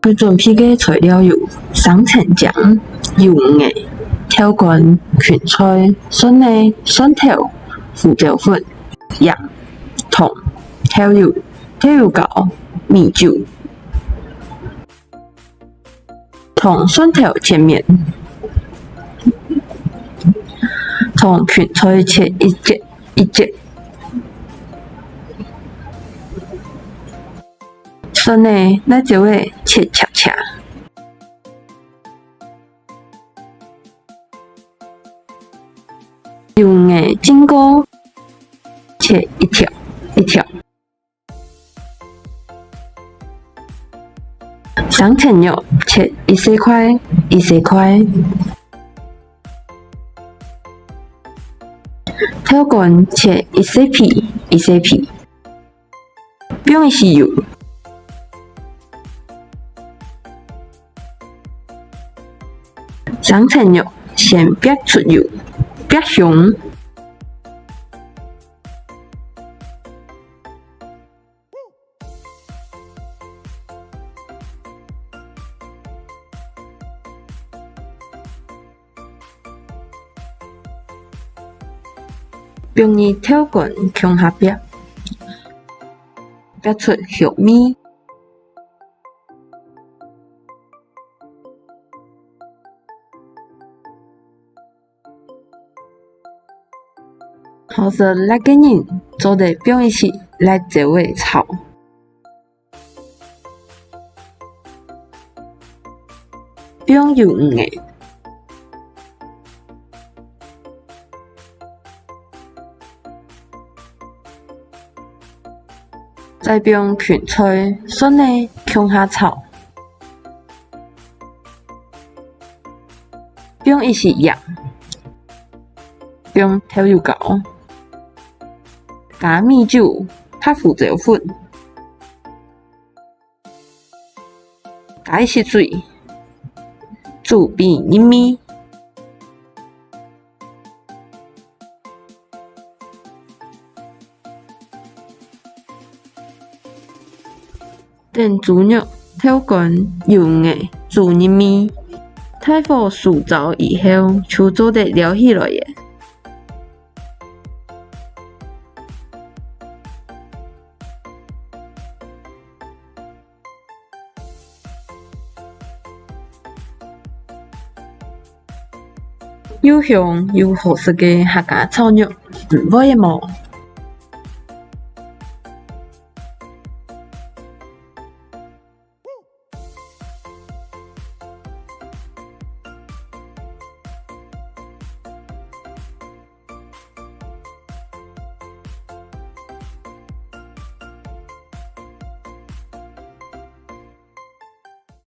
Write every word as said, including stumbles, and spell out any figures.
佢準備个材料有生青醬、魷魚、豆乾、芹菜、蒜泥、蒜頭、胡椒粉、鹽、糖、豆油、豆油膏、米酒。同蒜頭切面，同芹菜切一節一節。蒜泥、辣椒仔切恰恰。 魷魚浸過，切一條一條。生青肉切一細塊一細塊。豆乾切一細皮一細皮。 放一息油。生青肉先煏出油，煏香。放入豆乾共下煏，煏出香味。 好食辣个人做得放一息辣椒仔炒。放魷魚仔。 再放芹菜、蒜泥共下炒。放一息鹽，放豆油膏，加米酒、白胡椒粉。 加一息水，煮分入味。等豬肉、豆乾、魷魚仔煮入味，大火收燥以後，就做得撈起來了。 又香又好食个客家炒肉，你會無？